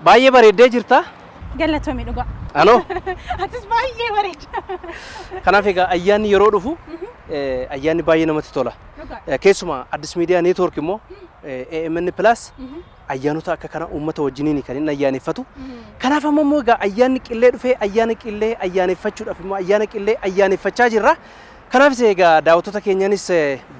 Baay'ee bareeddee jirta. Galatoomi dhugaa. Anoo. Atis baay'ee bareeda. Kanaaf egaa ayyaanni yeroo dhufu ayyaanni baay'ee namatti tola. Dhugaa. Keessumaa Addis Miidiyaa Neetwoork immoo AMN Plus ayyaanota akka kana uummata wajjiniin kan inni ayyaaneffatu. Kanaaf amma immoo egaa ayyaanni qillee dhufee ayyaana qillee ayyaaneffachuudhaaf immoo ayyaana qillee ayyaaneffachaa jirra. Kanaafis egaa daawwattoota keenyanis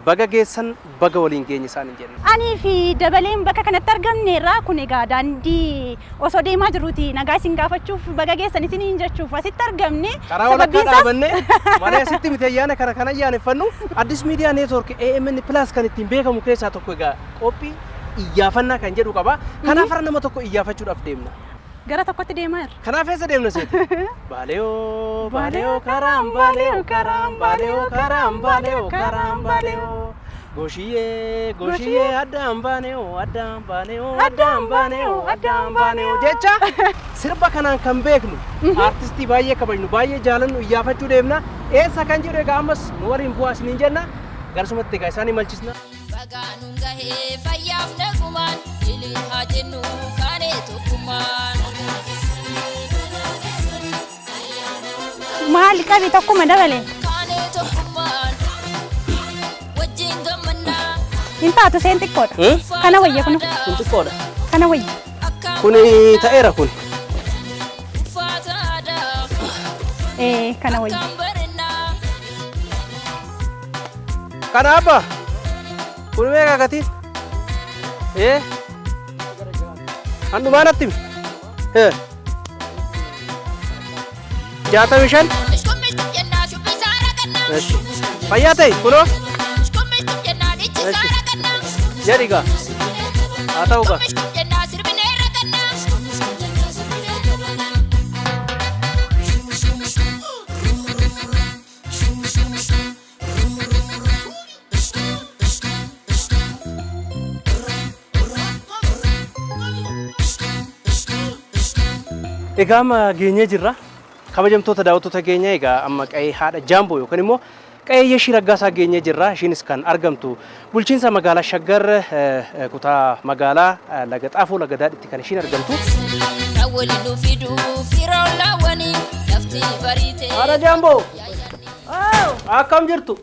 baga geessan baga waliin geenye isaaniin jenna. Anii fi Dabaleen bakka kanatti argamneerra. Kun egaa daandii osoo deemaa jirruuti nagaa isin gaafachuuf baga geessan isiniin jechuuf asitti argamne. Karaa walakkaa Sababiin isaas dhaabanne malee asitti miti ayyaana kana kan ayyaaneffannu. Addis Miidiyaa Neetwoork AMN Plus kan ittiin beekamu keessaa tokko egaa qophii iyyaafannaa kan jedhu qaba. Kanaaf har'a nama tokko iyyaafachuudhaaf deemna. Gara tokkotti deemaa jirra. Kanaaf eessa deemna seeti? Baaleoo, baaleoo, karaan baaleoo, karaan baaleoo, karaan baaleoo, karaan baaleoo. Goshiyyee, goshiyyee, addaan baaneoo, addaan baaneoo, addaan baaneoo, addaan baaneoo jecha sirba kanaan kan beeknu aartistii baay'ee kabajnu, baay'ee jaalannu iyyaafachuu deemna. Eessa kan jedhu egaa ammas nu waliin bu'aa isiniin jenna. Garasumatti egaa isaan imalchisna. Bagaa nuun gahee fayyaaf nagumaan ilii haa jennu kaanee tokkummaan. Maal qabi tokkuma dabale? Kaanee tokkummaan wajjin gammannaa. Hin taatu seen xiqqoodha. Kana wayya kun. Kun xiqqoodha. Kana wayya. Kun ta'eera kun. Uffata aadaa. Kana wayya. Akkam barannaa. Kana abba. Kun meeqa gatiin? Handhumaa natti himi. 65? Eshi. Fayyaa ta'e kunoo? Eshi. Jedhi gaa. Haa ta'u gaa. Egaa amma geenyee jirra. Kabajamtoota daawwattoota keenya egaa amma qe'ee haadha Jaamboo yookaan immoo qe'ee Yeshii Raggaasaa geenyee jirra. Ishiinis kan argamtu bulchiinsa magaalaa Shaggar kutaa magaalaa Laga Xaafoo Laga Daadhiitti kan ishiin argamtu. Haadha Jaamboo! Akkam jirtu?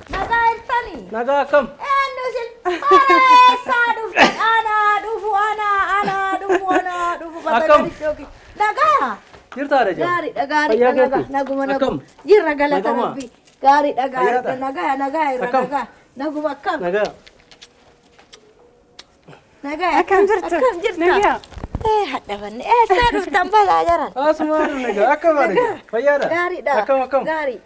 Nagaa jirtani? Nagaa akkam? Eenyu isin? Eessaa dhuftan? Anaa dhufu, anaa, anaa dhufu, anaa dhufu. Bakka Akkam? garichooki. Nagaa? Jirta haadha Jaamboo? Gaariidha, gaariidha, Fayyaa nagaa. keetii? Naguma, naguma. Akkam? Jirra galata Naguma? Rabbii. Gaariidha, gaariidha, Fayyaadha? nagaa, nagaa irra, Akkam? nagaa. Naguma akkam? Nagaa. Nagaa. Akkam jirtu? Akkam jirta? Nagaa. Hadhafanne. Eessaa dhuftan balaa jaran? Asuma nagaa. Akkam haadha Jaamboo? Fayyaadha? Gaariidha. Akkam, akkam? Gaarii.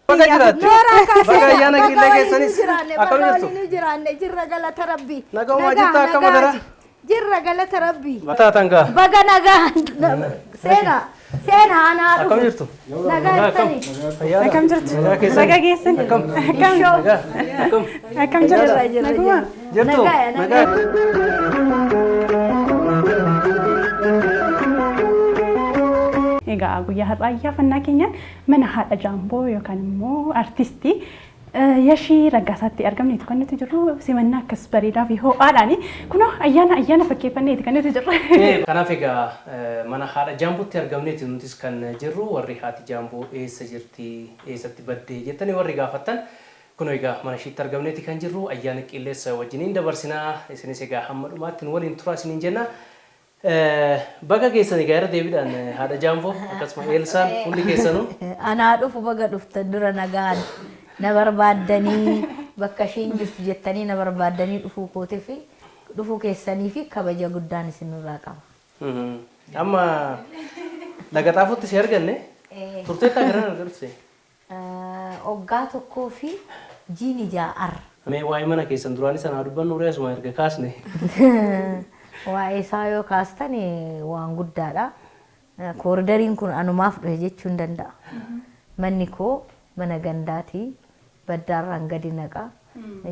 Baga jiraatte. Nooraa kaasee Baga ayyaana baga qillee waliin keessanis. jiraanne, Akkam baga jirtu? waliin jiraanne, jirra galata Rabbii. Nagaa Nagaa, jirta akkam nagaa adara? Jirra galata Rabbii. Taatan gaa. Baga nagaa seena seena anaa dhufu. Akkam jirtu? Nagaa Akkam? jirtani? Fayyaadha? Akkam jirtu? Nagaa keessan? Baga geessan. Akkam? Akkam? Nagaa. Akkam? Akkam jirtu? Jirra jirra Naguma? jirra. Jirtu? Nagaa nagaa. Nagaa. Egaa guyyaa har'aa ayyaafannaa keenyaan mana haadha Jaamboo yookaan immoo artistii Yeshii Raggaasaatti argamneetu kan nuti jirru simannaa akkas bareedaa fi ho'aadhaani. Kunoo ayyaana ayyaana fakkeeffanneeti kan nuti jirru. Kanaaf egaa mana haadha Jaambootti argamneeti nutis kan jirru warri haati Jaamboo eessa jirti eessatti baddee jettanii warri gaafattan kunoo egaa mana ishiitti argamneeti kan jirru ayyaana qilleessa wajjiniin dabarsinaa isinis egaa hamma dhumaatti nu waliin turaa isiniin jenna. Baga geessan egaa irra deebiidhaan haadha Jaamboo akkasuma Eelsaan hundi keessanuu. Anaa dhufu baga dhuftan dura nagaan na barbaaddanii bakka ishiin jirtu jettanii na barbaaddanii dhufuu kootii fi dhufuu keessanii fi kabaja guddaan isinirraa qaba. Amma Laga Xaafootti si arganne turteettaa gara arga dhufte. Waggaa tokkoo fi jiini ja'a. Mee waa'ee mana keessan duraanii sanaa dubbannu ree asuma erga kaasne. Waa'ee isaa yoo kaastan waan guddaadha. Koridariin kun anumaaf dhufe jechuu hin danda'a. Manni koo Mana gandaati. Baddaarraan gadi naqa.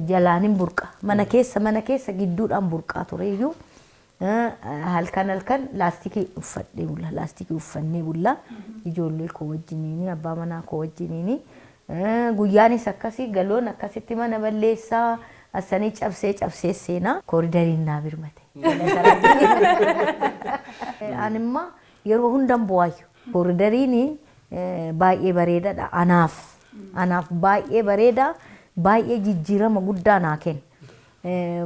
Jalaanin burqa. Mana keessa gidduudhaan burqaa tureyyuu. Halkan halkan laastikii uffadhee bulla. Laastikii uffannee bulla. Ijoollee koo wajjiniini, abbaa manaa koo wajjiniini. Guyyaanis akkasii galoon akkasitti mana balleessaa asanii cabsee cabsee seenaa koridariin naa birmate. Ani immoo yeroo hundan bu'aayyu. Koridariin baay'ee bareedaadha anaaf. Anaaf baay'ee bareeda, baay'ee jijjiirama guddaa naa kenna.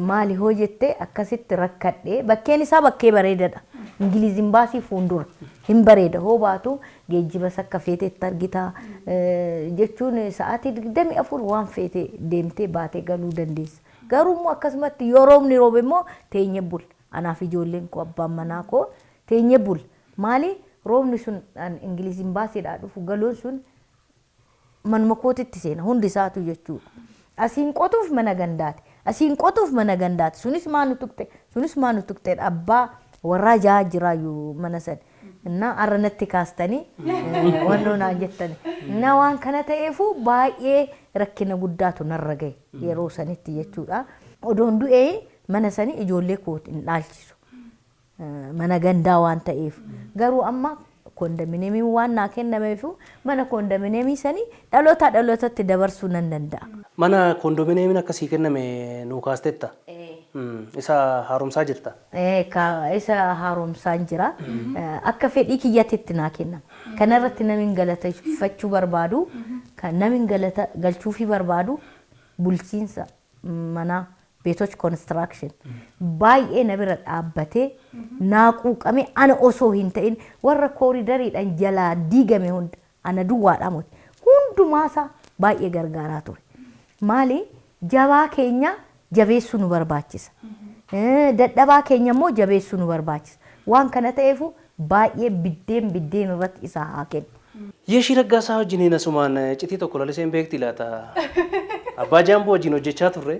Maali hoo jettee, akkasitti rakkadhee, bakkeen isaa bakkee bareedaadha. Ingiliziin baasii fuuldura hin bareeda, hoo baatu geejjibas akka feetetti argita jechuun sa'aatii 24 waan feete deemtee baatee galuu dandeessa. Garuu immoo akkasumatti yoo roobni roobe immoo teenye bulla. Anaaf ijoolleen koo, abbaan manaa koo teenye bulla. Maali, roobni sun Ingiliziin baasiidhaa dhufu galoon sun manuma kootitti seena hundi isaatu jechuudha. Asiin qotuuf mana gandaati. Asiin qotuuf mana gandaati. Sunis maa nu tuqxe? Sunis maa nu tuqxe? Abbaa warraa jaha jiraayyuu mana sana. Innaa har'a natti kaastanii wannoo naan jettani. Innaa waan kana ta'eefu baay'ee rakkina guddaatu narra gahe yeroo sanitti jechuudha. Odoon du'ee mana sanii ijoollee kooti hin dhaalchisu. Mana gandaa waan ta'eef. Garuu amma kondominiyeemiin waan naa kennameef mana kondominiyeemii sanii dhalootaa dhalootatti dabarsuu nan danda'a. Mana kondominiyeemiin akkasii kenname nuu kaastetta. Isa haaromsaa jirta. Isa haaromsaan jira. Akka fedhii kiyyatti naa kennama. Kanarratti namni galateeffachuu barbaadu, kan namni galata galchuufii barbaadu, bulchiinsa manaa Beetoch Construction baay'ee na bira dhaabbatee naa quuqame. Ana osoo hin ta'in warra koridariidhaan jalaa diigame hunda, ana duwwaadhaa miti, hundumaasaa baay'ee gargaaraa ture. Maali, jabaa keenya jabeessuu nu barbaachisa. Dadhabaa keenya immoo jabeessuu nu barbaachisa. Waan kana ta'eefu baay'ee biddeen biddeen irratti isaa haa kennu. Yeeshii Raggaasaa wajjiniin asumaan citii tokko laliseen beekti laata? Abbaa Jaamboo wajjin hojjechaa turre.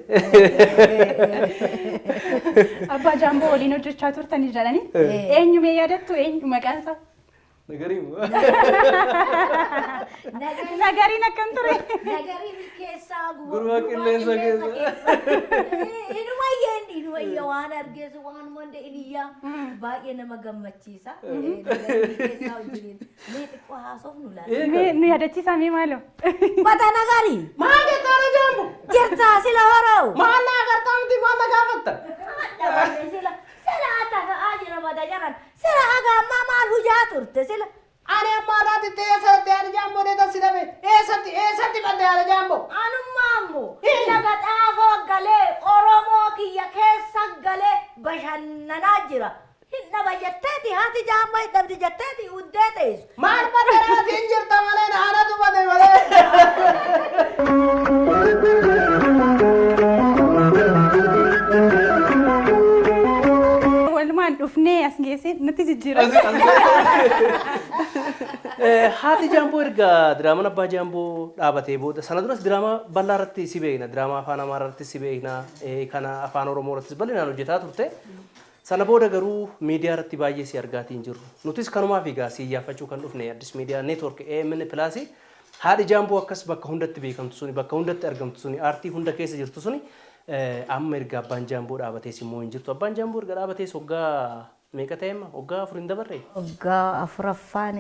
Abbaa Jaamboo waliin hojjechaa turtanii jedhanii. Eenyu mee yaadattu, eenyu maqaan isaa? Nagariimu. Nagariin akkam ture? Nagarii milkeessaa. Gurbaa qilleensa keessa. Inumayyeen inumayya waan argeessu waan wanda iniyyaa baay'ee nama gammachiisa. Nagarii milkeessaa wajjiniin mee xiqqoo haasofnu laata? Mee nu yaadachiisaa mee maaloo? Bata nagarii. Maal jettaa Jaamboo? Jirtaa sila horoo? Maal naa agartaa miti, maal na gaafatta? Sila sila ta'aa jira bada jaran sila aga ammaa maal hujaa turte sila? Ani amma adaatti eessatti ani Jaamboo deetan si dhabe, eessatti eessatti badde ani Jaamboo? Anummaa ammoo laga xaafoo galee Oromoo kiyya keessa galee bashannanaa jira. Hin dhaba jetteeti, haati Jaamboo hin dhabdi jetteeti hundee teessu. Maal badde, hin jirta malee, anatu bade malee. Walumaan dhufnee as geessee natti jijjiirama. Haati Jaamboo erga diraamaan Abbaa Jaamboo dhaabatee booda, sana duras diraamaa bal'aa irratti si beekna, diraamaa afaan Amaaraa irratti si beekna, kana afaan Oromoo irrattis bal'inaan hojjetaa turte. Sana booda garuu miidiyaa irratti baay'ee si argaatii hin jirru. Nutis kanumaaf egaa si iyyaafachuu kan dhufne Addis Miidiyaa Network AMN Plus. Haadhi Jaamboo akkas bakka hundatti beekamtu suni, bakka hundatti argamtu suni, aartii hunda keessa jirtu suni, amma erga Abbaan Jaamboo dhaabatees immoo hin jirtu. Abbaan Jaamboo erga dhaabatees waggaa meeqa ta'e amma? Waggaa 4 hin dabarree? Waggaa afuraffaan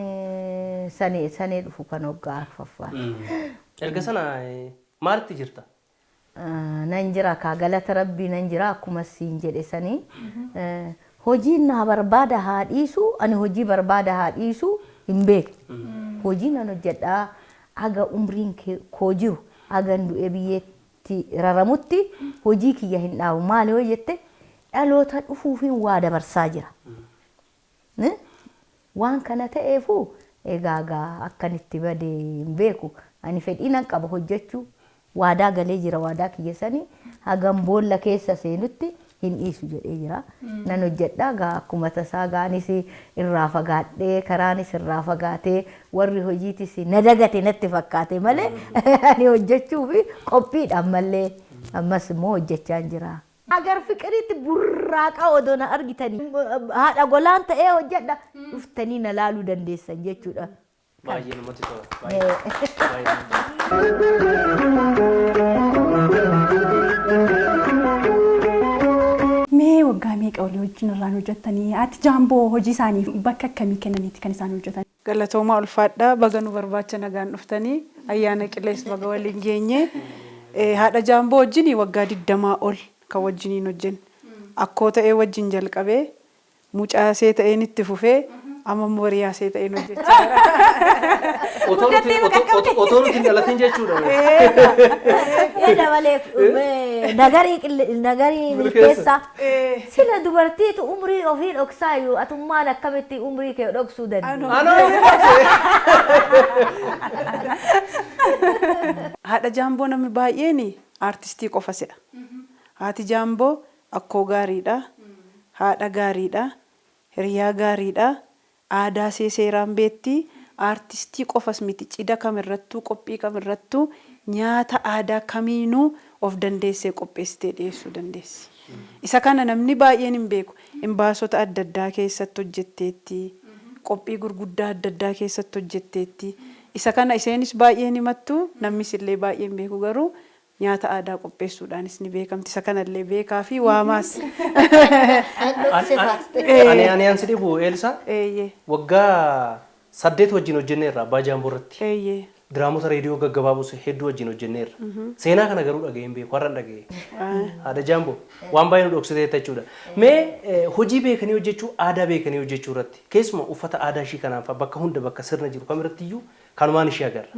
sanee sanee dhufu kan waggaa arfaffaan. Erga sana maalitti jirta? Nan jira kaa, galata rabbii nan jira, akkuma siin jedhe sanii. Hojiin naa barbaada haa dhiisu, ani hojii barbaada haa dhiisu hin beeku. Hojii nan hojjedhaa haga umriin koo jiru, haga du'ee biyyeetti raramutti hojii kiyya hin dhaabu. Maali yoo jette, dhaloota dhufuufin waa dabarsaa jira. Waan kana ta'eefu egaa gaa akkanitti bade hin beeku. Ani fedhii nan qaba hojjechuu. Waadaa galee jira, waadaa kiyya sanii hagam boolla keessa seenutti hin dhiisu jedhee jira. Nan hojjedha gaa, akkuma tasaa gaanis irraa fagaadhee, karaanis irraa fagaatee, warri hojiitis na dagate natti fakkaate malee ani hojjechuu fi qophiidha, ammallee ammas immoo hojjechaa jira. Agar fiqiriitti burraaqaa odoo na argitanii haadha golaan ta'ee hojjedha, dhuftanii na laaluu dandeessan jechuudha. Baay'ee namatti tola. Baay'ee namatti tola. walii wajjin irraan hojjettanii ati Jaamboo hojii isaaniif bakka akkamii kennaniiti kan isaan hojjetan? Galatoomaa, ulfaadhaa. Baga nu barbaacha nagaan dhuftanii, ayyaana Qillees baga waliin geenye. Haadha Jaamboo wajjin waggaa 20 ol kan wajjiniin hojjenne. Akkoo ta'ee wajjin jalqabee, mucaasee ta'een itti fufee, amma immoo hiriyaasee ta'een hojjechaa jira. Otoo nuti hin dhalatin jechuudha. Dabalee nagarii nagarii milkeessaa. Sila dubartiitu umrii ofii dhoksaayyuu, atummaan akkamitti umrii kee dhoksuu dandeenya? Anoo hin dhokse. Haadha Jaamboo namni baay'een aartistii qofa se'a. Haati Jaamboo akkoo gaariidha. Haadha gaariidha. Hiriyaa gaariidha. Aadaa ishee seeraan beekti. Aartistii qofas miti, cidha kamirrattuu, qophii kamirrattuu nyaata aadaa kamiinuu of dandeessee qopheessitee dhiyeessuu dandeessi. Isa kana namni baay'een hin beeku. Imbaasota adda addaa keessatti hojjetteetti. Qophii gurguddaa adda addaa keessatti hojjetteetti. Isa kana isheenis baay'een himattu, namnis illee baay'een beeku, garuu nyaata aadaa qopheessuudhaanis ni beekamti. Isa kanallee beekaa fi waamaas. Ani ansi dhibu, Eelsaa. Waggaa 8 wajjin hojjenneerra Abbaa Jaamboo irratti. Diraamota reediyoo gaggabaabus hedduu wajjin hojjenneerra. Seenaa kana garuu dhaga'ee hin beeku, har'an dhaga'e. Haadha Jaamboo waan baay'ee nu dhoksiteetta jechuudha. Mee hojii beekanii hojjechuu, aadaa beekanii hojjechuu irratti, keessumaa uffata aadaa ishii kanaan fa'a bakka hunda, bakka sirna jiru kamirratti iyyuu kanumaan ishee agarra.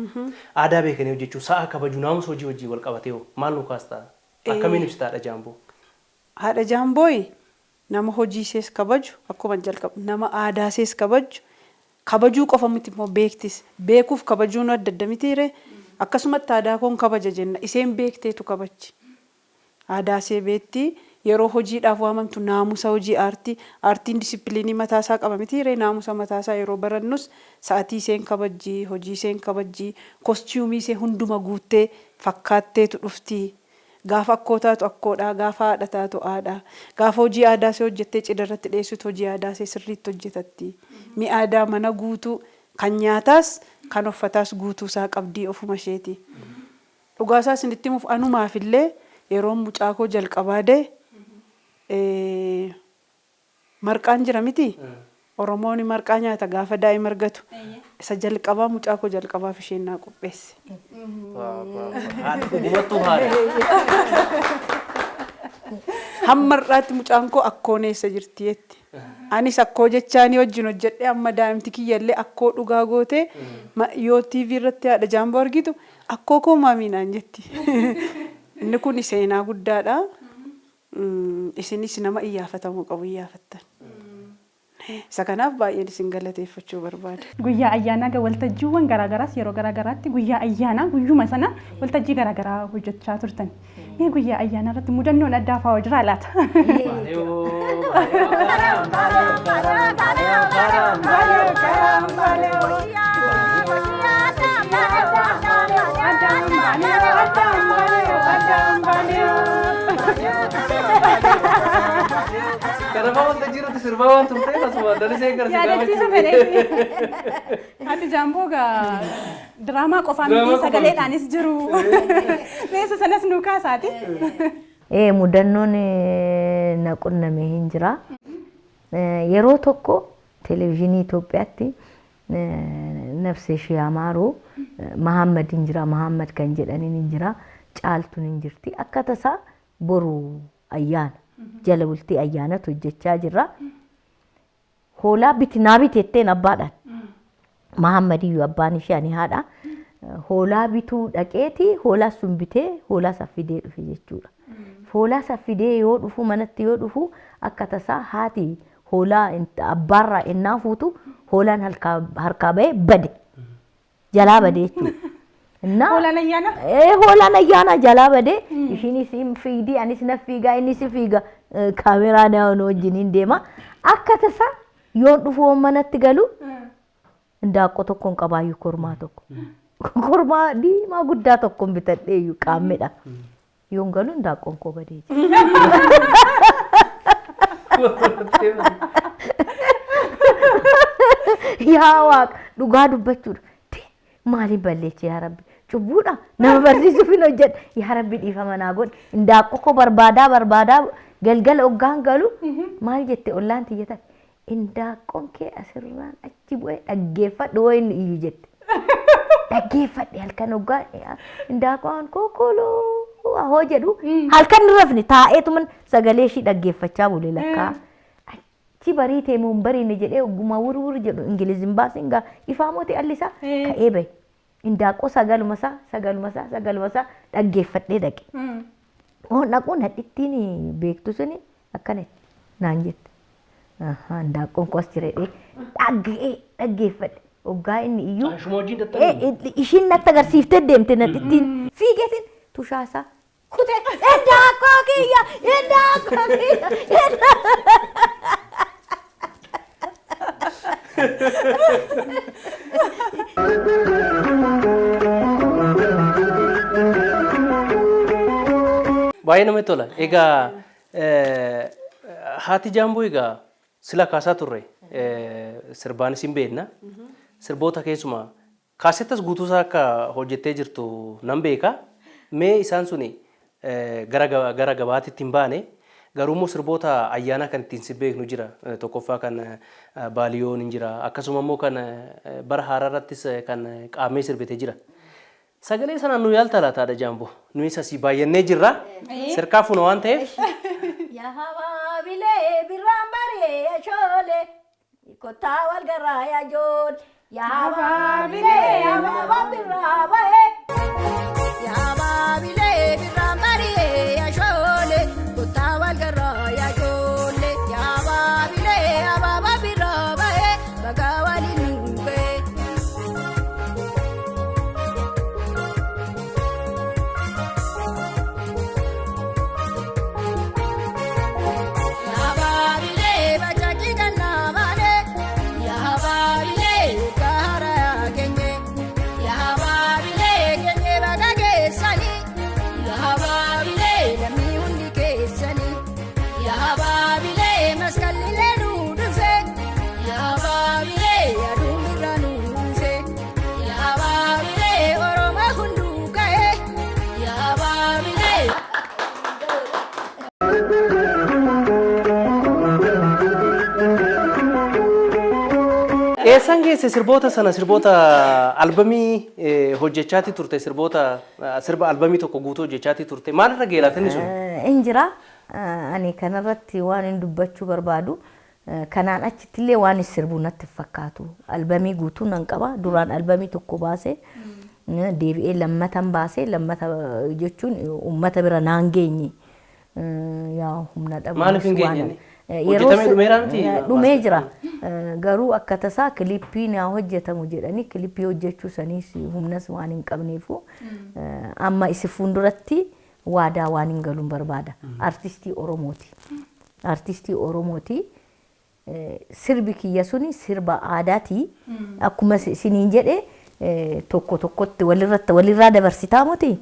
Aadaa beekanii hojjechuu, sa'a kabajuu, naamusa hojii wajjin wal qabatee hoo maal nu kaastaa? Akkamiin ibsita haadha Jaamboo? Haadha Jaambooyi nama hojii ishees kabaju, akkuma jalqabu nama aadaa ishees kabaju, kabajuu qofa miti immoo beektis. Beekuuf kabajuun adda adda mitiire? Akkasumatti aadaa koon kabaja jenna, isheen beekteetu kabaji. Aadaa ishee beekti. Yeroo hojiidhaaf waamamtu naamusa hojii aartii, aartiin disipiliinii mataasaa qaba mitiire? Naamusa mataasaa yeroo barannus sa'atii isheen kabajji, hojii isheen kabajji, kostiyoomii ishee hunduma guuttee fakkaatteetu dhufti. Gaafa akkoo taatu akkoodha, gaafa haadha taatu haadha. Gaafa hojii aadaa ishee hojjettee cidha irratti dhiyeessitu hojii aadaa ishee sirriitti hojjetatti. Mi'a aadaa mana guutuu, kan nyaataas kan uffataas guutuu isaa qabdii ofuma isheeti. Dhugaa isaa isinitti himuuf, anumaaf illee yeroon mucaa koo jalqabaa da'e, marqaan jira miti? Oromoon marqaa nyaata gaafa daa'ima argatu. Isa jalqabaa mucaa koo jalqabaaf isheen naa qopheesse. Haadha, dhugumattuu haadha. Hamma har'aatti mucaan koo akkoon eessa jirti jetti. Anis akkoo jechaanii wajjin hojjedhee amma daa'imti kiyyallee akkoo dhugaa gootee yoo TV irratti haadha Jaamboo argitu "Akkoo koo maamii" naan jetti. Inni kun seenaa guddaadha. Isinis nama iyyaafatamuu qabu iyyaafattan. Isa kanaaf baay'een isin galateeffachuu barbaada. Guyyaa ayyaanaa ga waltajjiiwwan garaagaraas yeroo garaagaraatti guyyaa ayyaanaa guyyuma sana waltajjii garaagaraa hojjechaa turtan. Mee guyyaa ayyaanaa irratti mudannoon addaa fa'aa jiraa laata? Baaleoo, baaleoo, karaan, baaleoo, karaan, baaleoo, karaan, baaleoo. Addaan baanee, addaan baanee, addaan baanee. Kanaafaa waltajjii irratti sirbaa waan turteef asuma dalisee gara si Yaadachiisa fedhee. Ati Jaamboo gaa diraamaa qofaa Diraamaa miti qofa miti. sagaleedhaanis jiru. Meessa sanas nuu kaasaati. Mudannoon na qunname hin jira. Yeroo tokko televezyiinii Itoophiyaatti nafsee ishee amaaru Mahammad hin jira, Mahammad kan jedhaniin hin jira, Caaltuun hin jirti. Akka tasaa boru ayyaana, jala bultii ayyaanatu hojjechaa jirra. Hoolaa biti naa biti jetteen abbaadhaan. Mahammad iyyuu abbaan ishee, ani haadha. Hoolaa bituu dhaqeeti, hoolaa sun bitee hoolaa saffidee dhufe jechuudha. Hoolaa saffidee yoo dhufu, manatti yoo dhufu, akka tasaa haati hoolaa abbaarraa ennaa fuutu hoolaan harkaa bahee bade. Jalaa bade jechuudha. Innaa Hoolaan ayyaana? Hoolaan ayyaana jalaa bade. Ishiinis hin fiigdi, anis na fiigaa, innis fiiga, kaameraa na wajjiniin deema. Akka tasaa yoon dhufu manatti galu indaaqqoo tokkoon qabaayyuu, kormaa tokko. Kormaa diimaa guddaa tokkoon bitadheeyyuu qaammedha. Yoon galu indaaqqoon koo badee jira. Yaa Waaqa, dhugaa dubbachuudha. Maaliin balleeche yaa Rabbi? Cubbuudha. Nama barsiisuuf hin hojjedha. Yaa Rabbi, dhiifama naa godhi. Indaaqqoo koo barbaadaa barbaadaa Galgala hoggaan galu maal jette ollaan tiyya ta'a. Indaaqqoon kee asirraan achi bu'ee dhaggeeffadhu hoo inni iyyu jette. Dhaggeeffadhe halkan hoggaa indaaqqoon kukuluu hoo jedhu halkan hin rafne taa'eetuman sagalee ishii dhaggeeffachaa bule lakkaa. Achi bariitee moo hin bariine jedhee oggumaa wurwur jedhu Ingilizin baasin gaa ifaa mootii allisaa ka'ee bahe. Indaaqqoo sagaluma isaa sagaluma isaa sagaluma isaa dhaggeeffadhee dhaqe. Oon dhaquu nadhittiin beektu suni akkana naan jette. Ahaa indaaqqoon koo as jira jedhee dhagge'ee dhaggeeffadhe. Hoggaa inni iyyuu Ishuma wajjin dadhabne. Ishiin natti agarsiiftee deemte nadhittiin fiigeetiin tushaasaa kute indaaqqoo kiyya indaaqqoo kiyya. Baay'ee namatti tola. Egaa haati Jaamboo egaa sila kaasaa turre sirbaanis hin beekna. Sirboota keessumaa kaasettas guutuusaa akka hojjettee jirtu nan beeka. Mee isaan suni gara gabaatitti hin baane garuu immoo sirboota ayyaanaa kan ittiin si beeknu jira. Tokkoffaa kan baaliyoon hin jira. Akkasuma immoo kan bara haaraa irrattis kan qaamee sirbite jira. Sagalee sanaan nu yaalta laata haadha Jaamboo? Nuyi sasii baay'annee jirra. Sirkaa fuuna waan ta'eef. Yaa habaabilee birraan baree ashoolee kottaa wal garraa yaa ijoollee. Yaa habaabilee abaabaa birraa bahee. Yaa baabilee birraan bari'ee ashoolee kottaa wal garraa yaa ijoollee. Yaa baabilee abaabaa birraa bahee bagaa waliin nu ga'e. Yaa baabilee bachachi gannaa malee yaa baabilee gaara keenye yaa baabilee keenye baga keessanii yaa baabilee lammii hundi keessanii yaa baabilee maskallilee nu dhufe yaa baabilee aduun irra nu dhufe yaa baabilee Oromoo hunduu ka'e yaa baabilee. Eessaan geesse sirboota sana sirboota albamii hojjechaati turte sirboota sirba albamii tokko guutuu hojjechaati turte maalirra geelaat inni sun? Injira ani kanarratti waan hin dubbachuu barbaadu kanaan achittillee waan sirbu natti hin fakkaatu. Albamii guutuu nan qaba. Duraan albamii tokko baase deebi'ee lammatan baase lammata jechuun uummata bira naan geenye. Yaa humna dhabuunis Maaliif hin geenye waan- inni? Hojjetamee dhumeeraa miti? Dhumee jira. Garuu akka tasaa kilippii naa hojjetamu jedhanii kilippii hojjechuu saniis humnas waan hin qabneefu amma isi fuulduratti waadaa waan hin galuun barbaada. Artistii Oromooti. Artistii Oromooti. Sirbi kiyya suni sirba aadaati. Akkuma isiniin jedhe tokko tokkotti walirratti walirraa dabarsitaa moti.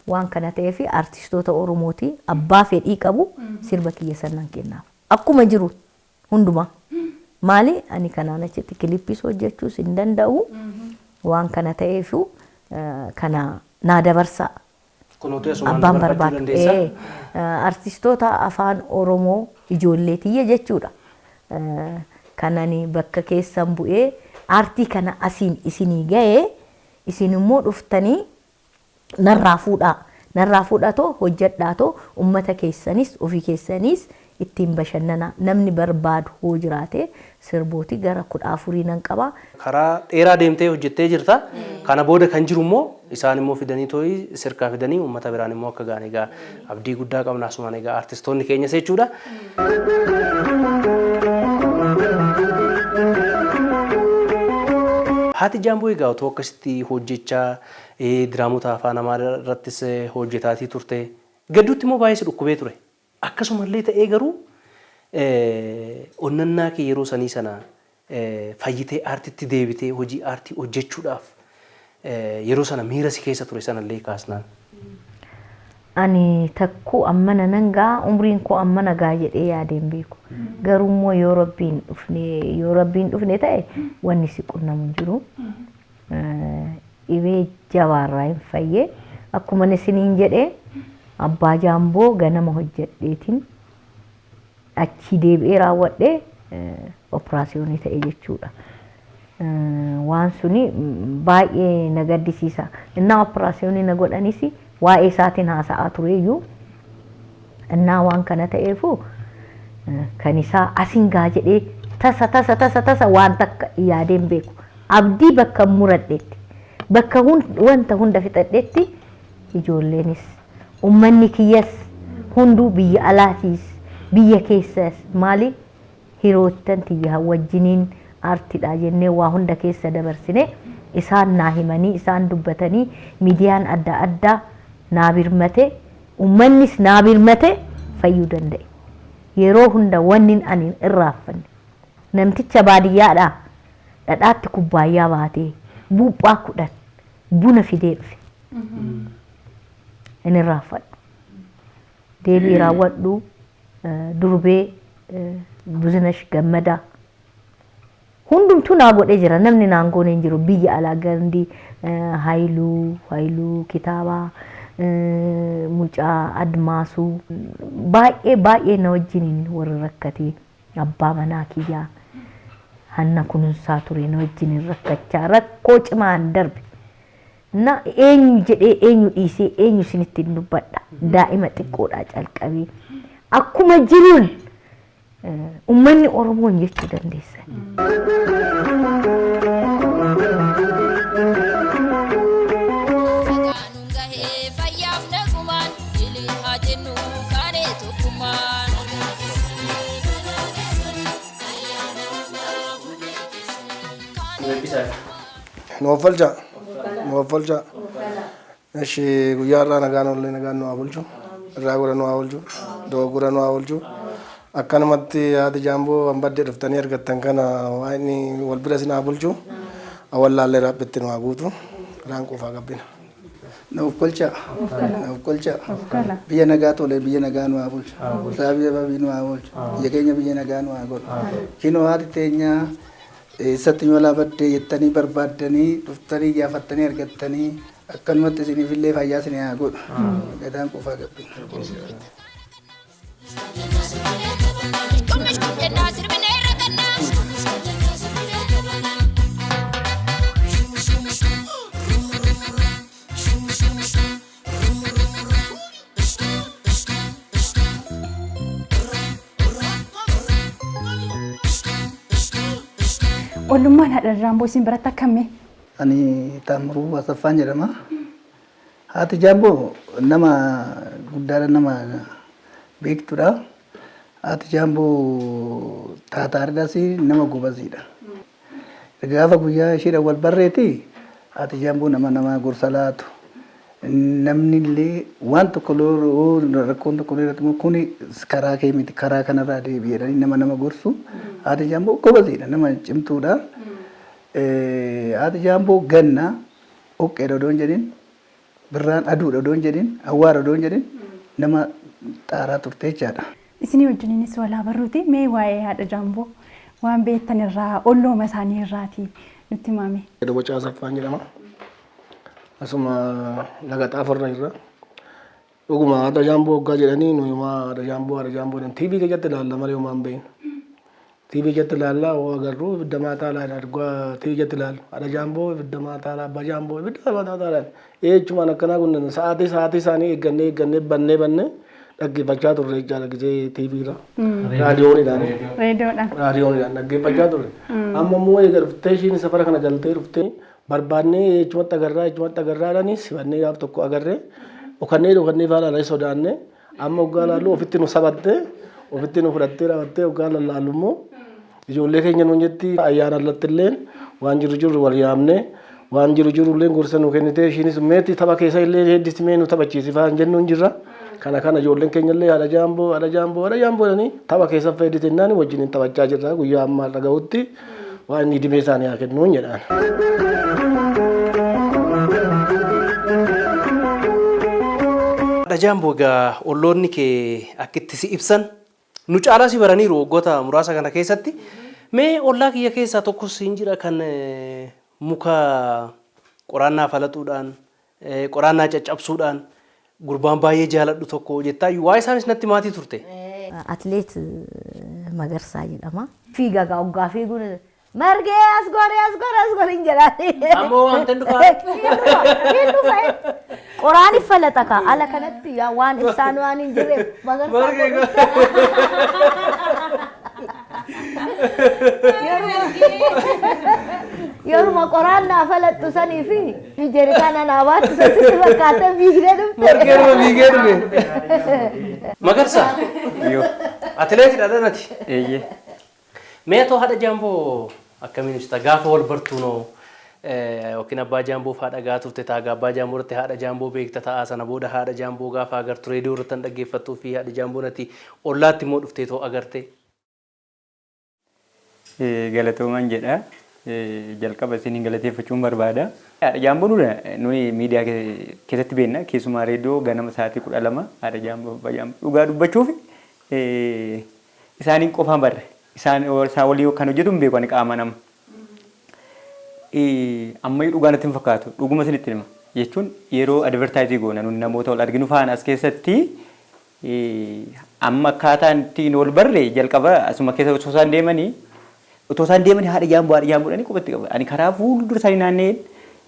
Waan kana ta'eef artistoota Oromooti abbaa fedhii qabu sirba kiyya sanaan kennaaf. Akkuma jiru hundumaa. Maali ani kanaan achitti kilippis hojjechuus hin danda'u. Waan kana ta'eef kana naa dabarsaa. Kunuutu asumaan Abbaan dabarfachuu barbaadu. dandeessa. Artistoota afaan Oromoo ijoollee tiyya jechuudha. Kanani bakka keessan bu'ee aartii kana asiin isinii ga'ee isin immoo dhuftanii narraa fuudhaa. Narraa fuudhatoo hojjedhaatoo uummata keessanis ofii keessanis ittiin bashannanaa namni barbaadu hoo jiraate sirbooti gara 14 nan qaba. Karaa dheeraa deemtee hojjettee jirta. Kana booda kan jiru immoo isaan immoo fidanii tooyi sirkaa fidanii uummata biraan immoo akka ga'an egaa abdii guddaa qabna asumaan egaa artistoonni keenyas jechuudha. Haati Jaamboo egaa otoo akkasitti hojjechaa diraamota afaan Amaaraa irrattis hojjetaatii turte. Gadduutti immoo baay'ee si dhukkubee ture. Akkasumallee ta'ee garuu onnannaa kee yeroo sanii sana fayyitee aartitti deebitee hojii aartii hojjechuudhaaf yeroo sana miira si keessa ture sanallee kaasnaan. Ani takkuu ammana nan ga'a umriin koo ammana ga'a jedhee yaadeen beeku. Garuu immoo yoo rabbiin dhufne yoo rabbiin dhufne ta'e wanni si qunnamu hin jiru. Dhibee jabaarraa hin fayyee akkuma isiniin jedhee Abbaa Jaamboo ganama hojjedheetiin achi deebi'ee raawwadhee operaasiyoonii ta'e jechuudha. Waan suni baay'ee na gaddisiisa. Innaa operaasiyoonii na godhanis waa'ee isaatiin haasa'aa tureyyuu innaa waan kana ta'eefu kan isaa asin gaa jedhee tasa tasa tasa tasa waan takka yaadeen beeku. Abdii bakka muradhetti bakka wanta hunda fixadhetti ijoolleenis ummanni kiyyas hunduu biyya alaatiis biyya keessas maali hiriyoottan tiyya wajjiniin aartiidha jennee waa hunda keessa dabarsine isaan naa himanii isaan dubbatanii miidiyaan adda addaa naa birmate ummannis naa birmate fayyuu danda'e. Yeroo hunda wanni ani hin irraanfanne namticha baadiyyaadhaa dhadhaatti kubbaayyaa baatee buuphaa 10 buna fidee dhufe. Hin irraanfadhu. Deebii raawwadhu durbee Buzinesh Gammadaa hundumtuu naa godhee jira namni naan goone hin jiru biyya alaa gandii Haayiluu Haayiluu kitaabaa mucaa Admaasuu baay'ee baay'ee na wajjiniin warri rakkate abbaa manaa kiyyaa hanna kunuunsaa ture na wajjiniin rakkachaa rakkoo cimaan darbe. Na eenyu jedhee eenyu dhiisee eenyu isinitti hin dubbadha daa'ima xiqqoodhaa calqabee akkuma jiruun ummanni Oromoon jechuu dandeessan. Fagaanuun gahee fayyaaf nagumaan ilii haa jennu kaanee tokkummaan. Nu offalchaa. Nu offalchaa. Eshi guyyaa irraa nagaan oollee nagaan nu haa bulchu. Irraa gora nu haa oolchu. Dogoggora nu haa oolchu. Akkanumatti haati Jaamboo waan baddee dhuftanii argattan kana waan inni wal bira isin haa bulchu. Awwallaallee raaphitti nu haa guutu. Karaan quufaa gabbina. Nuuf kolchaa. Nuuf kolchaa. Biyya nagaa tole biyya nagaa nu haa bulchu. Saabii sababii nu haa bulchu. Biyya keenya biyya nagaa nu haa godhu. Kinoo haati teenyaa eessatti nyolaa baddee jettanii barbaaddanii dhuftanii iyaafattanii argattanii akkanumatti isiniifillee fayyaa isin haa godhu. Gadaan quufaa gabbina. Ishkum jennaa sirbinee rakannaa. Ollummaan haadha Jaamboo isin biratti akkamii? Ani Taamiruu Asaffaan jedhama. Haati Jaamboo nama guddaadha nama beektuudha. Haati Jaamboo taataariidhaas nama gobaziidha. Gaafa guyyaa isheedhaan wal barreeti haati Jaamboo nama nama gorsa laatu. Namni illee waan tokko rakkoon tokko illee irratti kuni karaa kee miti karaa kanarraa deebi'i jedhanii nama nama gorsu. Haati Jaamboo gobaziidha nama cimtuudha. Haati Jaamboo ganna dhoqqeedha odoo hin jedhin birraan aduudha odoo hin jedhin awwaara odoo hin jedhin nama xaaraa turte jechaadha. Isinii wajjiniinis walaa barruuti mee waa'ee haadha Jaamboo waan beektan irraa ollooma isaanii irraati nutti himame. Bocaa Asaffaan jedhama. Asuma laga xaafarra irra. Dhuguma haadha Jaamboo hoggaa jedhanii nuyi homaa haadha Jaamboo haadha Jaamboo jedhan TV keessatti ilaalla malee homaa hin beeknu. TV keessatti ilaalla hoo agarru ibidda maataa laala argaa TV keessatti ilaallu haadha Jaamboo ibidda maataa laala abbaa Jaamboo ibidda maataa laala. Eechumaan akkanaa kun sa'aatii sa'aatii isaanii eeggannee eeggannee bannee bannee dhaggeeffachaa turre jechaadha gisee TV irra. Raadiyoonidhaan. Reediyoodhaan. Raadiyoonidhaan dhaggeeffachaa turre. Amma immoo eega dhuftee ishiin safara kana galtee dhuftee barbaannee echumatti agarraa echumatti agarraadhaani sibannee gaaf tokko agarree dhokannee dhokannee faana irra sodaannee amma hoggaa laallu ofitti nu sabattee ofitti nu fudhattee dhaabattee hoggaa lallaallu immoo ijoollee keenya nuun jetti ayyaana allatti illee waan jiru jiru wal yaamnee waan jiru jiru illee gorsa nu kennitee ishiinis meetti tapha keessa illee heddisi mee nu taphachiisi faan jennuun jirra. Kana kana ijoolleen keenya illee haadha Jaamboo haadha Jaamboo haadha Jaamboo jedhanii tapha keessa fayyadite jennaan wajjin taphachaa jirra guyyaa ammaa irra gahutti waan inni dimee isaanii haa kennuun jedhaan. Haadha Jaamboo egaa olloonni kee akkitti si ibsan nu caalaa si baraniiru waggoota muraasa kana keessatti. Mee ollaa kiyya keessaa tokkos hin jira kan muka qoraannaa falaxuudhaan qoraannaa caccabsuudhaan Gurbaan baay'ee jaaladhu tokko jettaa waa isaanis natti maatii turte. Atleet Magarsaa jedhama. Fiiga gaa hoggaa fiiguun margee as gore as gore as gore hin jedhaani. Ammoo waan tan dhufaa. Hin dhufa. Qoraan iffalata kaa ala kanatti yaa waan ibsaan waan hin jirreef Magarsaa Margee godhu. Yeruma qoraan naa falattu sanii fi jeerikaana naa baattu san sitti fakkaatee fiigdee dhufte. Margee dhuma fiigee dhufe. Magarsaa. Yoo. Atileetidha dhanati. Eeyyee. Mee atoo haadha Jaamboo akkamiin ibsita? Gaafa wal bartuunoo yookiin abbaa Jaamboo fa'aa dhagaa turte ta'a abbaa Jaamboo irratti haadha Jaamboo beekta ta'a sana booda haadha Jaamboo gaafa agartu reediyoo irratti kan dhaggeeffattuu fi haadha Jaamboo natti ollaatti immoo dhuftee too agarte. Galatoomaan jedha. Jalqaba isiniin galateeffachuun barbaada. Haadha Jaamboo nuyi miidiyaa keessatti beekna. Keessumaa reediyoo ganama sa'aatii 12 haadha Jaamboo abbaa Jaamboo dhugaa dubbachuuf isaaniin qofaan barre. Isaan walii kan hojjetu hin beeku ani qaama nama. Ammayyuu dhugaa natti hin fakkaatu. Dhuguma isinitti hima. Jechuun yeroo advertise goona nuyi namoota wal arginu faana as keessatti amma akkaataan ittiin wal barre jalqaba asuma keessa otoo isaan deemanii haadha Jaamboo haadha Jaamboo jedhanii qubatti qabu. Ani karaa fuuldura isaanii naanna'een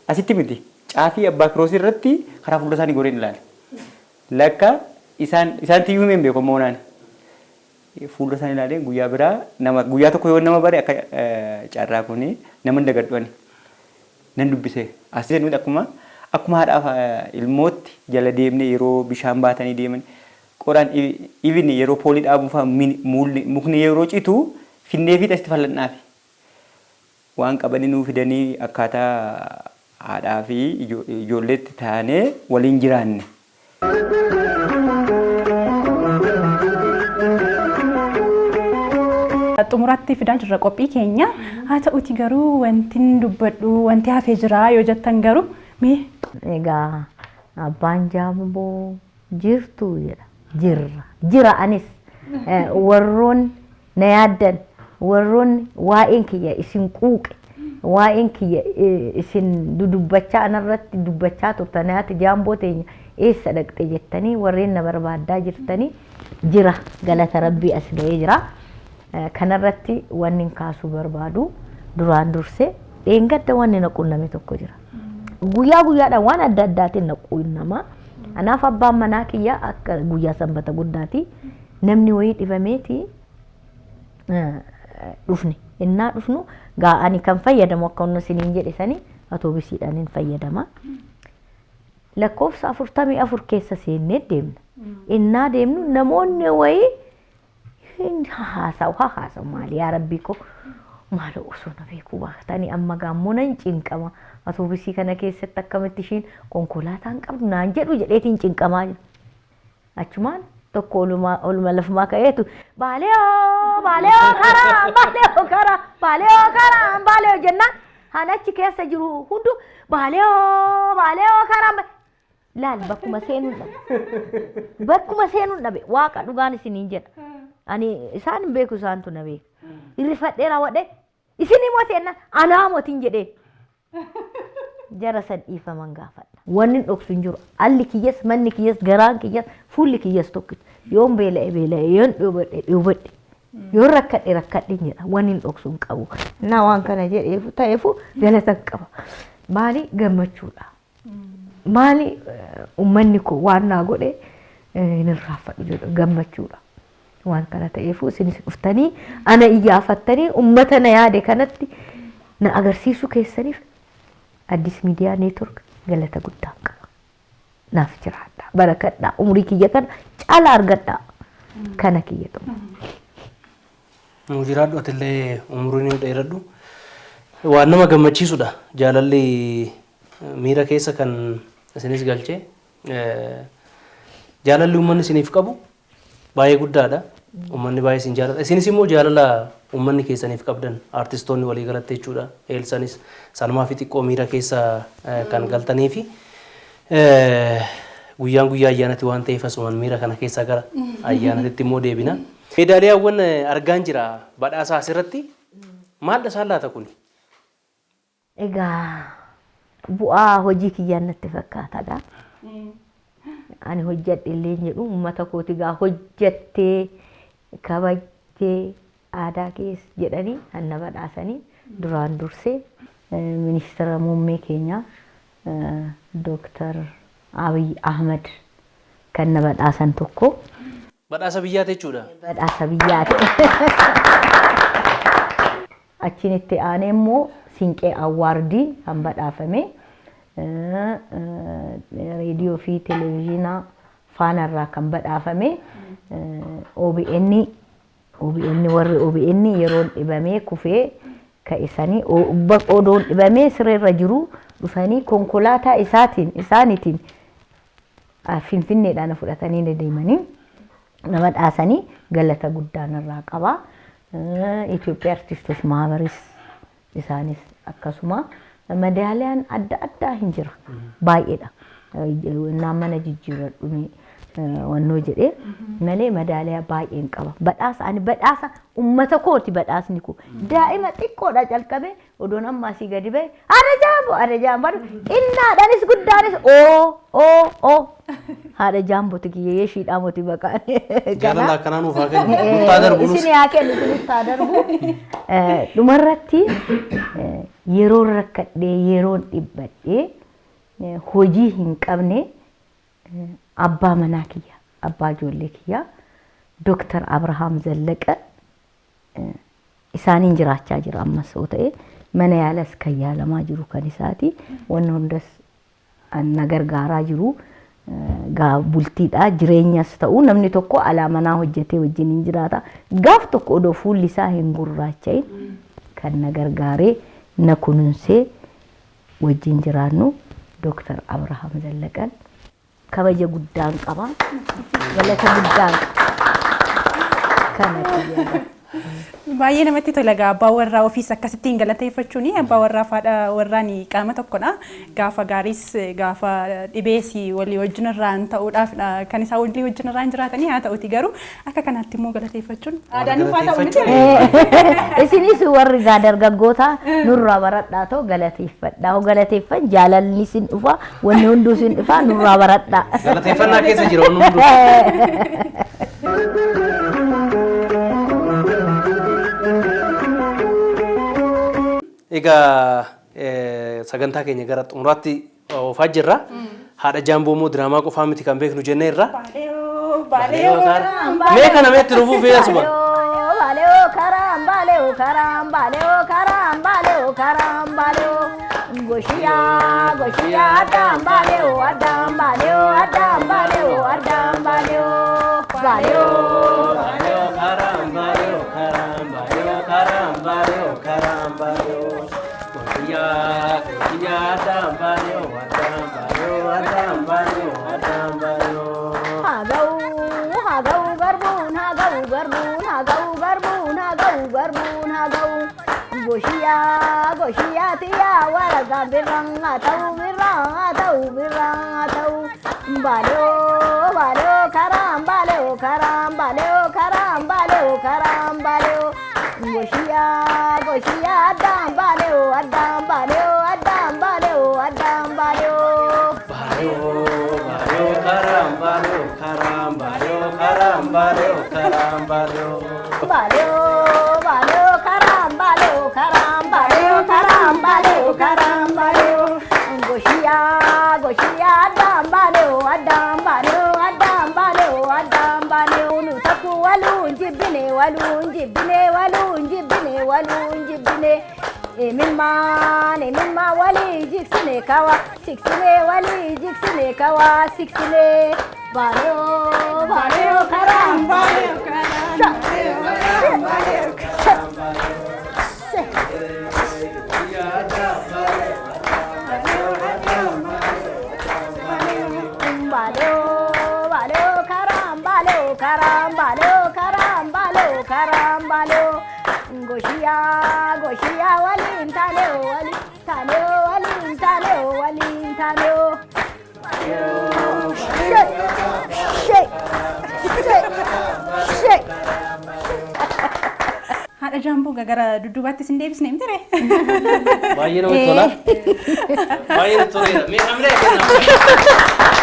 asitti miti caafii abbaa kiroosii irratti karaa fuuldura isaanii goreen ilaale. Lakka isaan tiyyuu himeen beeku ammoo naan. Fuuldura isaanii ilaalee guyyaa biraa nama guyyaa tokko yoo nama bare akka carraa kuni nama hin dagadhu ani. Nan dubbise. As nuti akkuma haadhaaf ilmootti jala deemne yeroo bishaan baatanii deeman qoraan even yeroo poolii dhaabuu fa'aa mukni yeroo citu finnee fi asitti fal'annaafi. Waan qabanii nuu fidanii akkaataa haadhaa fi ijoolleetti taanee waliin jiraanne. Xumuraatti fidaa jirra qophii keenya. Haa ta'uti garuu wanti dubbadhu wanti hafee jira yoo jettan garuu mee. Egaa abbaan Jaamboo jirtu jedha. Jirra. Jira anis. Warroon na yaaddan, warroonni waa'een kiyya isin quuqe, waa'een kiyya isin dudubbachaa anarratti dubbachaa turtan, haati Jaamboo teenya eessa dhaqxe jettanii warreen na barbaaddaa jirtanii, jira, galata rabbii as ga'ee jira. Kanarratti wanni hin kaasuu barbaadu duraan dursee dheengadda wanni na qunname tokko jira. Guyyaa guyyaadhaan waan adda addaatiin na qunnama. Anaaf abbaan manaa kiyya akka guyyaa sanbata guddaati. Namni wayii dhibameeti dhufne. Innaa dhufnu gaa ani kan fayyadamu akka inni isiniin jedhe sanii atoobisiidhaan hin fayyadama. Lakkoofsa 44 keessa seennee deemna. Innaa deemnu namoonni wayii hin haasa'u haasa'u, maali yaa rabbii koo maaloo osoo na beekuu baatanii, amma gaammoo nan cinqama, atoobisii kana keessatti akkamitti ishiin konkolaataan qabdu naan jedhu jedheetiin cinqamaa jira. Achumaan tokko oluma oluma lafumaa ka'eetu baaleoo baaleoo karaa baaleoo karaa baaleoo karaa baaleoo jennaan han achi keessa jiru hundu baaleoo baaleoo karaa laal bakkuma seenuun dhabe, bakkuma seenuun dhabe. Waaqa dhugaan isiniin jedha, ani isaan hin beeku, isaantu na beeka. Irrifadhee raawwadhe isinii mooti jennaan anaa mootiin jedhee jara san dhiifaman gaafadha. Wanni dhoksu hin jiru. Alli kiyyas, manni kiyyas, garaan kiyyas, fuulli kiyyas tokkicha. Yoon beela'e beela'e, yoon dheebodhe dheebodhe, yoon rakkadhe rakkadhe jedha. Wanni hin dhoksu hin qabu. Naa waan kana jedheefu ta'eefu galata hin qaba. Maali gammachuudha. Maali uummanni koo waan naa godhe hin irraanfadhu jedhu gammachuudha. Waan kana ta'eefu isinis dhuftanii ana iyyaafattanii uummata na yaade kanatti na agarsiisuu keessaniif Addis Miidiyaa Neetwork galata guddaa qaba. Naaf jiraadha. Barakadhaa. Umurii kiyya kana caala argadhaa. Kana kiyya xumura. Nu jiraadhu, atillee umurii nu dheeradhu. Waan nama gammachiisudha. Jaalalli miira keessa kan isinis galchee. Jaalalli uummanni isiniif qabu baay'ee guddaadha. Uummanni baay'ee isin jaalata. Isinis immoo jaalala uummanni keessaniif qabdan artistoonni walii galatti jechuudha. Eelsanis sanumaa fi xiqqoo miira keessa kan galtanii fi guyyaan guyyaa ayyaanatti waan ta'eef asumaan miira kana keessaa gara ayyaanatti immoo deebina. Meedaaliyaawwan argaan jira badhaasa asirratti maal isaan laata kuni? Egaa bu'aa hojii kiyyaan natti fakkaatadha. Ani hojjedhe illee hin jedhu, uummata kooti gaa hojjettee kabajtee aadaa kees jedhanii kan na badhaasanii duraan dursee ministeera muummee keenyaa Dooktar Abiy Ahmad kan na badhaasan tokko. Badhaasa biyyaati jechuudha. Badhaasa biyyaati. Achiin itti aanee immoo Siinqee Awwaardii kan badhaafame reediyoo fi televezyiinaa faanarraa kan badhaafame OBN warri OBN yeroon dhibamee kufee ka'isanii odoon dhibamee sireerra jiru dhufanii konkolaataa isaatiin isaaniitiin Finfinneedhaan fudhatanii deemanii na badhaasanii galata guddaa narraa qaba. Itoophiyaa Artistoota Maabaris isaanis akkasuma madaaliyaan adda addaa hin jira baay'eedha. Naan mana jijjiirradhu wannoo jedhee malee madaaliyaa baay'een qaba. Badhaasa ani badhaasa uummata kooti badhaasni koo. Daa'ima xiqqoodha calqabee odoon amma asii gadi ba'e haadha jaamboo haadha jaamboo xinnaadhaanis guddaanis oo oo oo haadha jaambooti kiyyee ishiidhaa moti baqaan. Jaalala akkanaa nuuf haa kennu. Nuttaa darbu nus. Isin haa kennu isinittaa darbu. Dhumarratti yeroon rakkadhee yeroon dhibbadhee hojii hin qabne abbaa manaa kiyya abbaa ijoollee kiyya Dooktar Abrahaam Zallaqa isaaniin jiraachaa jira ammas yoo ta'e mana yaalas kan yaalamaa jiru kan isaati wanni hundas na gargaaraa jiru gaa bultiidha jireenyas ta'u namni tokko alaa manaa hojjetee wajjin hin jiraata gaaf tokko odoo fuulli isaa hin gurraacha'in kan na gargaaree na kunuunsee wajjin jiraannu Dooktar Abrahaam Zallaqan kabaja guddaan qaba galata guddaan qaba kana kiyyaadha. Baay'ee namatti tola egaa abbaa warraa ofiis akkasittiin galateeffachuun abbaa warraa fi haadha warraan qaama tokkodha. Gaafa gaariis gaafa dhibees walii wajjin irraan ta'uudhaaf kan isaan walii wajjin irraan jiraatanii haa ta'uti garuu akka kanaatti immoo galateeffachuun aadaa nuuf haa ta'u miti. Isinis warri gaa dargaggoota nurraa baradhaa ta'u galateeffadhaa. Hoo galateeffan jaalalli isin dhufa wanni hunduu isin dhufa nurraa baradhaa. Galateeffannaa keessa jira wanni hunduu. Egaa sagantaa keenya gara xumuraatti oofaa jirra. Haadha Jaamboo immoo diraamaa qofaa miti kan beeknu jenneerra. Baalee Mee kana meetti dhufuu fi asuma. Baaleo karaan baaleo karaan baaleo karaan baaleo karaan baaleo goshiyaa goshiyaa addaan baaleo addaan baaleo addaan baaleo addaan baaleo baaleo. Baaleo karaan baaleo karaan baaleo karaan baaleo karaan baaleo. Goshiyaa goshiyaa addaan baaleo addaan baaleo addaan baaleo addaan baaleo. Hagau hagau garbuun hagau garbuun hagau garbuun hagau garbuun hagau goshiyaa goshiyaa tiyaa waraga birraan haa ta'u birraan haa ta'u birraan haa ta'u baaleo baaleo karaan baaleo karaan baaleo karaan baaleo karaan baaleo goshiyaa goshiyaa addaan baaleo addaan baaleo addaan baaleo addaan baaleo. Baaleo baaleo karaan baaleo karaan baaleo karaan baaleo karaan baaleo. Baaleo baaleo karaan baaleo karaan baaleo karaan baaleo karaan baaleo goshiyaa goshiyaa addaan baaleo addaan baaleo addaan baaleo addaan baaleo nu takku waluun jibbine waluun jibbine waluun jibbine waluun jibbine emilmaan emilmaa walii jiksine kawa siksine walii jiksine kawa siksine baaleo baaleo karaan Baaleo karaan baaleo karaan Baleo, baleo, karam, baleo, karam, baleo, karam, baleo, karam, baleo. Goshia, goshia, walin taleo, walin taleo, walin taleo, walin taleo. Shake, shake, shake, shake. Haadha Jaamboo gara dudduubaatti isin deebisnee miti ree? Baay'ee namatti tola. Baay'ee namatti toleera. Mee hamilee kennaa.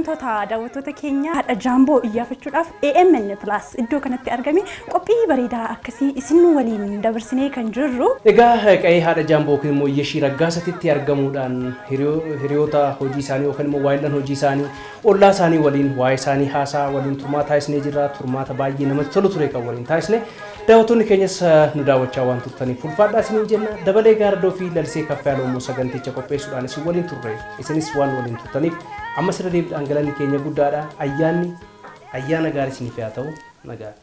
Kabajamtoota daawwattoota keenya, haadha Jaamboo iyyaafachuudhaaf AMN Plus iddoo kanatti argame qophii bareedaa akkasii isin waliin dabarsinee kan jirru. Egaa qe'ee haadha Jaamboo yookiin immoo Yeshii Raggaasatitti argamuudhaan hiriyoota hojii isaanii yookaan immoo waayillan hojii isaanii, ollaa isaanii waliin waa'ee isaanii haasaa waliin turmaata taasisnee jirra. Turmaata baay'ee namatti tolu ture kan waliin taasisne. Daawwattoonni keenyas nu daawwachaa waan turtaniif ulfaadhaa isiniin jenna. Dabalee Gaardoo fi Lalisee Kaffayaaloo immoo saganticha qopheessuudhaan isin waliin turre. Isinis waan waliin turtaniif amma sirra deebiidhaan galanni keenya guddaadha. Ayyaanni ayyaana gaarii isiniif haa ta'u. Nagaa.